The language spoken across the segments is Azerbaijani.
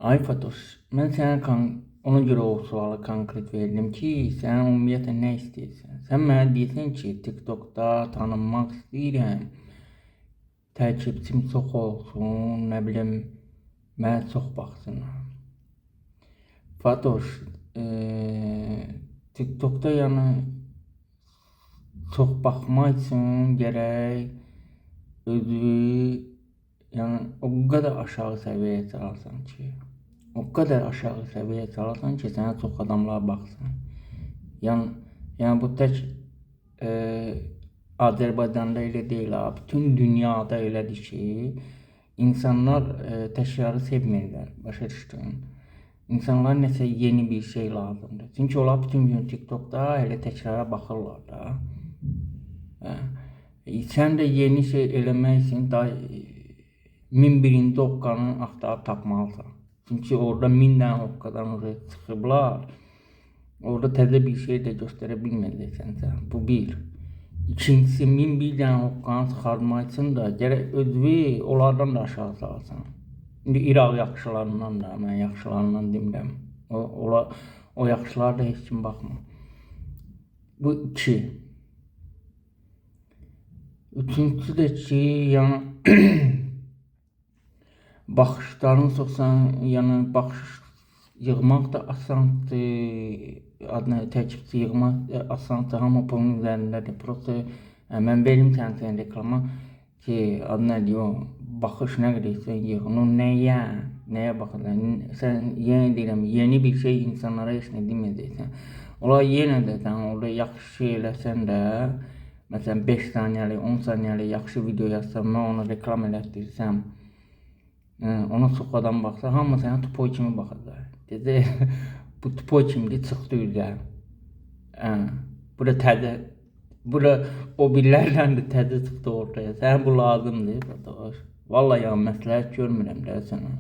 Ay Fatoş, mən sənə ona görə o sualı konkret verdim ki, sən ümumiyyətlə nə istəyirsən? Sən mənə deyirsən ki, TikTokda tanınmaq istəyirəm, takipçim çox olsun, nə bilim, mənə çox baxsınlar. Fatoş, TikTokda yəni çox baxmaq üçün gərək özü yəni o qədər aşağı səviyyəyə salasan ki, o qədər aşağı səviyyəyə salasan ki, sənə çox adamlar baxsın. Yəni bu tək Azərbaycanda elə deyil ha, bütün dünyada elədir ki, insanlar təkrarı sevmirlər, başa düşdün? İnsanlara nəsə yeni bir şey lazımdır. Çünki onlar bütün gün TikTokda elə təkrara baxırlar da. Hə. Sən də yeni şey eləmək üçün daha 1001-ci hoqqanı axtarıb tapmalısan. Çünki orada 1000 dənə hoqqadan oraya çıxıblar. Orada təzə bir şey də göstərə bilməyəcəksən sən. Bu bir. İkincisi, 1001 dənə hoqqanı çıxartmaq üçün də gərək özünü onlardan da aşağı salasan. İndi İraq yaxşılarından da, mən yaxşılarından demirəm. O yaxşılara da heç kim baxmır. Bu iki. Üçüncüsü də ki, yəni baxışların çoxsan, yəni baxış yığmaq da asandır. Adına takipçi yığmaq da asandır. Hamı bunun üzərindədir. Prosta mən verim sən reklama ki, adına deyir, baxış nə qədər istəyirsən yığ. No, nəyə? Nəyə baxırlar? Sən yenə deyirəm, yeni bir şey insanlara heç nə deməyəcəksən. Onlar yenə də sən orada yaxşı şey eləsən də, məsələn 5 saniyəlik, 10 saniyəlik yaxşı video yazsam, mən ona reklam elətdirsəm, ona çox adam baxsa, hamı sənə tupoy kimi baxacaq. Dedi, bu tupoy kimdir, çıxdı üzə. Bu da təzə, bu da o birilərdən də təzə çıxdı ortaya. Sənə bu lazımdır, qardaş. Vallahi ya məsləhət görmürəm də sənə.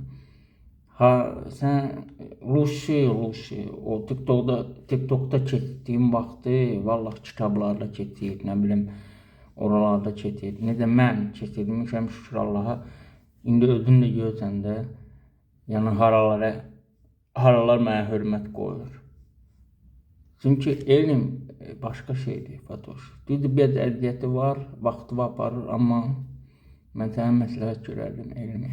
Ha, sən luşi, o TikTokda keçdiyim vaxtı, vallahi kitablarda keçir, nə bilim, oralarda keçir. Necə mən keçirmişəm, şükür Allaha. İndi özün də görürsən də, yəni haralar mənə hörmət qoyur. Çünki elm başqa şeydir, Fatoş. Düzdür, biraz əziyyəti var, vaxtı aparır, amma mən sənə məsləhət görərdim elmi.